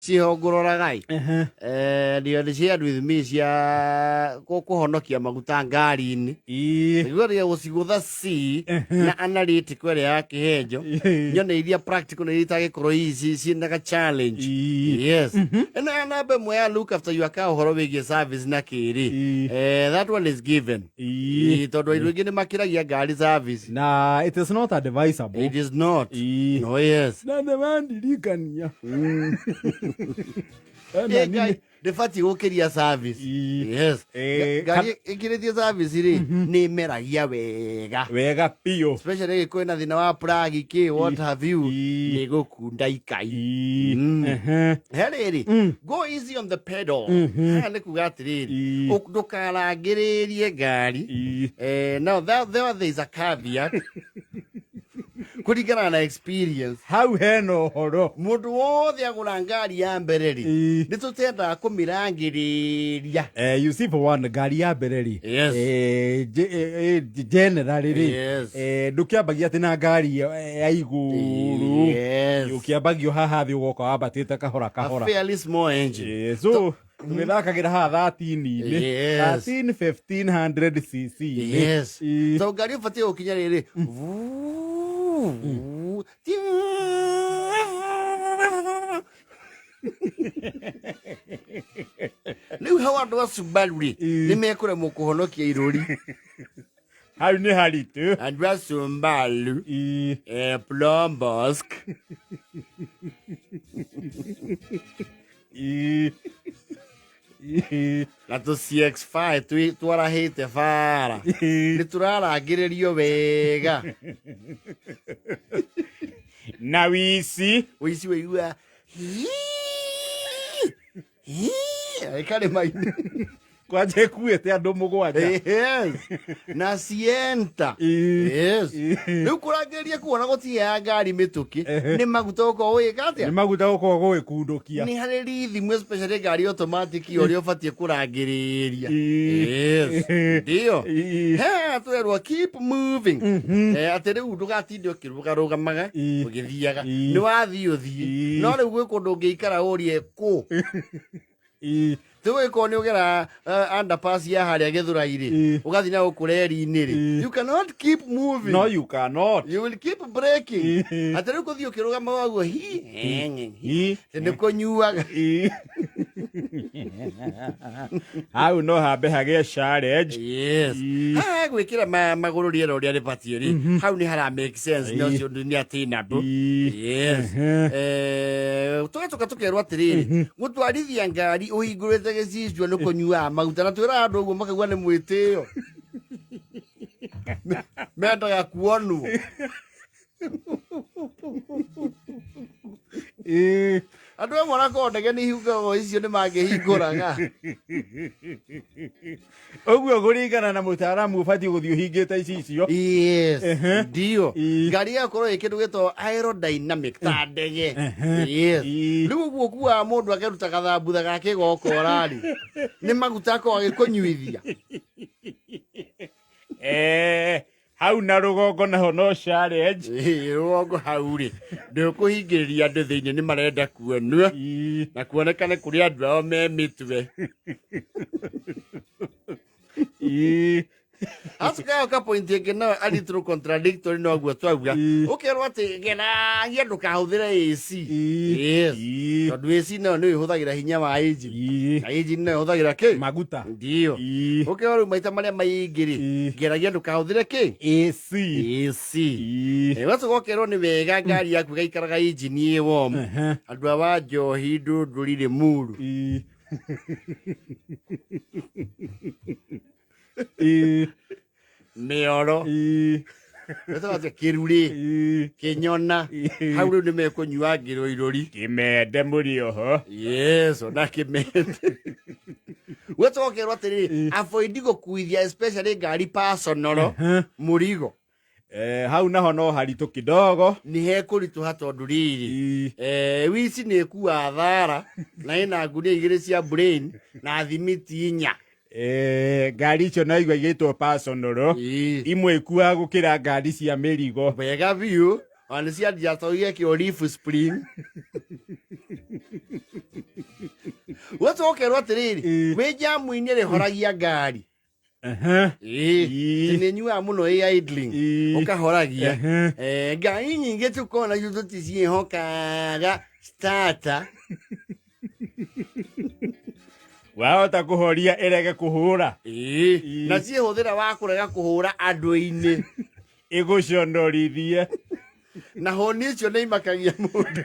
Ciho ngũroraga-ĩ. Ehe. Ndio shared with me cia kũhonokia maguta ngari-inĩ. Ĩĩ. Nĩguo rĩrĩa gũcigũtha C na analytical ĩrĩa ya kĩhenjo nyone iria practical na iria itangĩkorwo ici ciĩna ga challenge. Ĩĩ. Yes. Ĩno ya namba ĩmwe ya look after your car ũhoro wĩgiĩ service na kĩrĩ. Ĩĩ. That one is given. Ĩĩ. Ĩĩ, tondũ andũ aingĩ nĩ makĩragia ngari service. Na it is not advisable. It is not. Ĩĩ. No, yes. Na nĩ wandirikania. Ĩ, Ngai, ndĩbatiĩ gũkĩria service. Ĩĩ. Yes. Eh, Ngari ĩkĩrĩtie service rĩ, nĩ ĩmeragia wega. Wega biũ. Especially ĩgĩkorwo ĩna thĩna wa plug kĩ what have you, Ĩĩ. nĩ gũkunda ikai. Ĩĩ. Mm. Ehe. He rĩrĩ, go easy on the pedal. Haha nĩ kuga atĩrĩrĩ, Ĩĩ. ndũkarangĩrĩrie ngari. Ĩĩ. Now there is a caveat. Kũringana na experience. Hau hena ũhoro. Mũndũ wothe agũra ngari ya mbere rĩ, Ĩĩ. nĩ tũtendaga kũmĩrangĩrĩria. You see, for one, ngari ya mbere rĩ, Yes. Generally rĩ, Yes. ndũkĩambagia atĩ na ngari ya igũrũ. Yes. Ũkĩambagio haha thĩ ũgoka wambatĩte kahora A kahora. fairly small engine. So tũgĩthakagĩra haha 13-inĩ. Yes. 13 1500 cc. Yes. Ĩĩ. So ngari ũbatiĩ gũkinya rĩrĩ. Vuu, ti- Rĩu hau andũ a Subaru rĩ, Ĩĩ. nĩ mekũremwo kũhonokia irũri. Hau nĩ haritũ. Andũ a Subaru, Ĩĩ. Plumbosk, Ĩĩ. Ĩĩ. Na tũ CX5 twarahĩte bara. Ĩĩ. Nĩ tũrarangĩrĩrio wega. Na wici. Ũici waigua hii, hii, ĩkarĩma-inĩ. Kwanja ĩkuĩte andũ 7. Yes. Na Sienta. Ĩĩ. Yes. Ĩĩ. Rĩu kũrangĩrĩria kuona gũtiheaga ngari mĩtũkĩ Ehe. nĩ maguta gũkorwo ũgĩka atĩa? Nĩ maguta gũkorwo gũgĩkundũkia. Nĩ harĩ rithimu especially ngari automatic ũrĩa ũbatiĩ kũrangĩrĩria. Ĩĩ. Yes. Ĩĩ. Ndio. Ĩĩ. He twerwo keep moving. Atĩ rĩu ndũgatinde ũkĩrũgarũgamaga Ĩĩ. ũgĩthiaga. Ĩĩ. Nĩ wathiĩ ũthiĩ. Ĩĩ. No rĩu gwĩ kũndũ ũngĩikara ũrie kũ. Ĩĩ. Rĩu ũgĩkorwo nĩ ũgera underpass ya harĩa Gĩthũrai-rĩ, Ĩĩ. ũgathiĩ na gũkũ reri-inĩ rĩ, Ĩĩ. you cannot keep moving. No, you cannot. You will keep breaking. Ĩĩ. Atĩ rĩu kũthiĩ ũkĩrũgamaga ũguo hi hi Ĩĩ. atĩ nĩ kũnyuaga. Ĩĩ. Hau no hambe hagĩe challenge. Yes. Ĩĩ. Haha gwĩkĩra magũrũ rĩera ũrĩa rĩbatiĩ rĩ, hau nĩ hara make sense na Ĩĩ. ũcio ũndũ nĩ attainable. Ĩĩ. Yes. Tũgacoka tũkerwo atĩrĩrĩ, gũtwarithia ngari ũhingũrĩte gĩcicio nĩ kũnyuaga maguta, na twĩraga andũ ũguo makaigua nĩ mwĩtĩo. Mendaga kuonwo. Ĩĩ. Andũ amwe onakorwo ndege nĩ ihingũragwo icio nĩ mangĩhingũraga. Ũguo kũringana na mũtaaramu ũbatiĩ gũthiĩ ũhingĩte icicio. Yes. Ehe. Ndio. Ĩĩ. Ngari ĩgakorwo ĩ kĩndũ gĩtagwo aerodynamic ta ndege. Ehe. Yes. Ĩĩ. Rĩu ũguo ũkuaga mũndũ akeruta gathambutha ga kĩgokora-rĩ, nĩ maguta akorwo agĩkũnyuithia. Hau na rũgongo naho no challenge. Ĩĩ, rũgongo hau rĩ, ndũkũhingĩrĩria andũ thĩinĩ nĩ marenda kuonwo Ĩĩ. na kuonekane kũrĩ andũ ao me mĩtwe. Ĩĩ. Acoka yoka point ĩngĩ nayo a little contradictory noguo twauga. Ĩĩ. Ũkerwo atĩ geragia ndũkahũthĩre AC. Ĩĩ. Yes. Ĩĩ. Tondũ AC nayo nĩ ĩhũthagĩra hinya wa engine. Ĩĩ. Na engine nayo ĩhũthagĩra kĩ? Maguta. Ndio. Ĩĩ. Ũkerwo rĩu maita marĩa maingĩ rĩ, Ĩĩ. geragia ndũkahũthĩre kĩ? AC. AC. Ĩĩ. Ũgacoka ũkerwo nĩ wega ngari yaku ĩgaikaraga engine ĩ warm. Ehe. Andũ a wa njohi ndũndũri Limuru. Ĩĩ. Ĩĩ. Mĩoro. Ĩĩ. Wetagwo atĩa? Kĩrurĩ. Ĩĩ. Kĩnyona. Ĩĩ. Hau rĩu nĩ mekũnyuangĩrwo irũri. Kĩmende mũrĩ oho. Yes, ona kĩmende. Wetagwo ũkerwo atĩrĩrĩ, avoid gũkuithia especially ngari personal mũrigo. Hau naho no haritũ kidogo. Nĩ hekũritũha tondũ rĩrĩ, Ĩĩ. Wici nĩ ĩkuaga thara na ĩna ngunia igĩrĩ cia brain na thimiti inya. Ngari icio no igua igĩtwo personal. Ĩĩ. Imwe ikuaga gũkĩra ngari cia mĩrigo. Wega biũ, ona nĩ cianjatagwo igekĩrwo leaf spring. Ũgacoka ũkerwo atĩrĩrĩ, Ĩĩ. wĩ njamu-inĩ rĩ, horagia ngari. Ehe. Ĩĩ. Ĩĩ. Nĩ nyuaga mũno ĩ idling. Ĩĩ. Ũkahoragia. Ehe. Ngari nyingĩ tũkoragwo nacio tũticiĩhokaga starter. Wahota kũhoria ĩrege kũhũra. Ĩĩ. Ĩĩ. Na ciĩhũthĩra wa kũrega kũhũra andũ-inĩ. Ĩgũconorithie. Na honi icio nĩ imakagia mũndũ.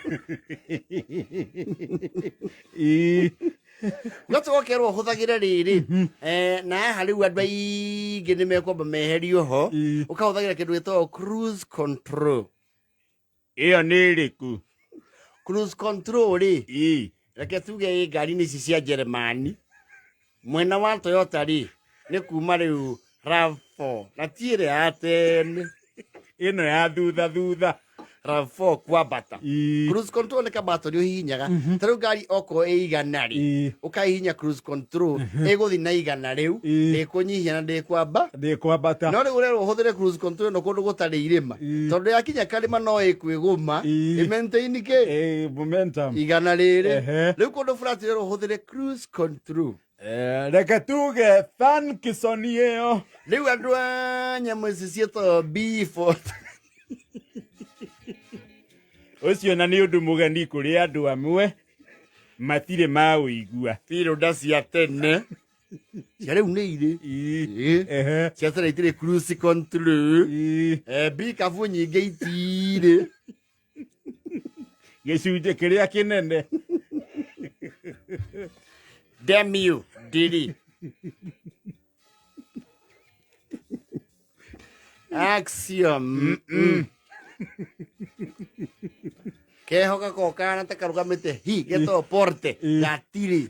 Ĩĩ. Ũgacoka ũkerwo ũhũthagĩre rĩrĩ. Na haha rĩu andũ aingĩ nĩ mekwamba meherio ho. Ĩĩ. Ũkahũthagĩra kĩndũ gĩtagwo cruise control. Ĩyo nĩ ĩrĩkũ? Cruise control rĩ, Ĩĩ. reke tuge ĩ ngari-inĩ ici cia Jeremani, mwena wa Toyota rĩ, nĩ kuma rĩu RAV4 na ti ĩrĩa ya tene. Ĩno ya thutha thutha. RAV4 kwambata. Ĩĩ. Cruise control nĩ kambatoni ũhihinyaga. Ta rĩu ngari okorwo ĩ 100 rĩ, Ĩĩ. ũkahihinya cruise control ĩgũthiĩ na 100 rĩu, Ĩĩ. ndĩkũnyihia na ndĩkwamba. Ndĩkwambata. No rĩu ũrerwo ũhũthĩre cruise control ĩno kũndũ gũtarĩ irĩma. Ĩĩ. Tondũ yakinya karĩma no ĩkwĩgũma, Ĩĩ. ĩ maintain kĩ? Ĩĩ, momentum. 100 rĩrĩ. Ehe. Rĩu kũndũ flat ũrerwo ũhũthĩre cruise control. Reke tuge thankison ĩyo. Rĩu andũ a nyamũ ici ciĩtagwo B40. Ũcio na nĩ ũndũ mũgeni kũrĩ andũ amwe matirĩ maũigua. Fironda cia tene. Cia rĩu nĩ irĩ. Ĩĩ. Ĩĩ. Ehe. Cia tene itirĩ cruise control. Ĩĩ. Mbikabu nyingĩ itirĩ. Gĩcunjĩ kĩrĩa kĩnene. Damn you, Didi. Axiom. Keho gakoragwo kahana ta karugamĩte hi getagwo porte gatirĩ.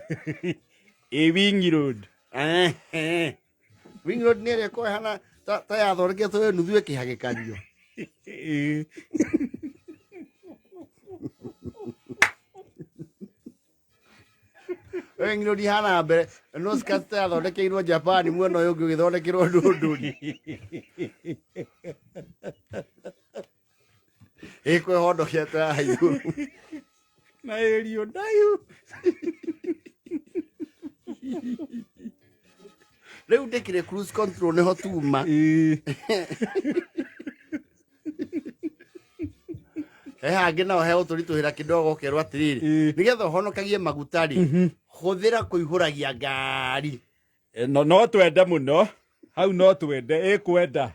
Ĩ wing road. Ehe. Wing road nĩ ĩrĩa ĩkoragwo ĩhana ta yathondeketwo ĩ nuthu ĩkĩhagĩkanio. Ĩĩ. Wing road ihana mbere no skirt ta yathondekeirwo Japan mwena ũyũ ũngĩ ũgĩthondekerwo ndũndũri. Ĩkwĩhondokete haha igũrũ. Na ĩrio ndaihu. Rĩu ndĩkĩrĩ cruise control nĩho tuma. Ĩĩ. He hangĩ nao he ũtũritũhĩra kidogo ũkerwo atĩrĩrĩ, Ĩĩ. nĩgetha ũhonokagie maguta rĩ, hũthĩra kũihũragia ngari. No twende mũno. Hau no twende ĩkwenda.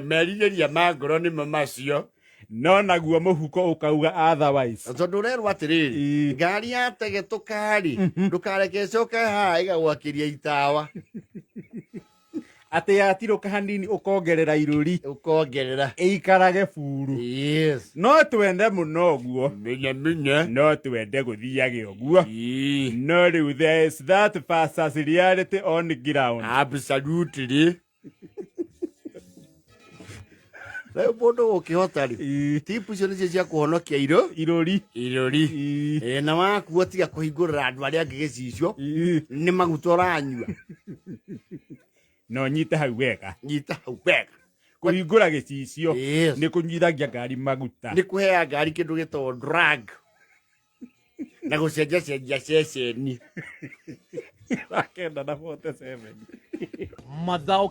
Merirĩria ma ngoro nĩmo macio. No naguo mũhuko ũkauga otherwise. Tondũ ũrerwo atĩrĩrĩ, Ĩĩ. ngari yategetũka rĩ, ndũkareke ĩcoke haha ĩgagwakĩria itawa. Atĩ yatirũka hanini ũkongerera irũri. Ũkongerera. Ĩikarage buru. Yes. No twende mũno ũguo. Minya minya. No twende gũthiage ũguo. Ĩĩ. No rĩu there is that versus reality on ground. Absolutely. Rĩu mũndũ gũkĩhota rĩ, Ĩĩ. tipu icio nĩcio cia kũhonokia iro Irũri. irũri. Ĩĩ. Na wakuo tiga kũhingũrĩra andũ arĩa angĩ gĩcicio, Ĩĩ. nĩ maguta ũranyua. No nyite hau wega. Nyita hau wega. Kũhingũra gĩcicio Yes. nĩ kũnyithagia ngari maguta. Nĩ kũheaga ngari kĩndũ gĩtagwo drag na gũcenjacenjia ceceni. 9 na 47. Mathao.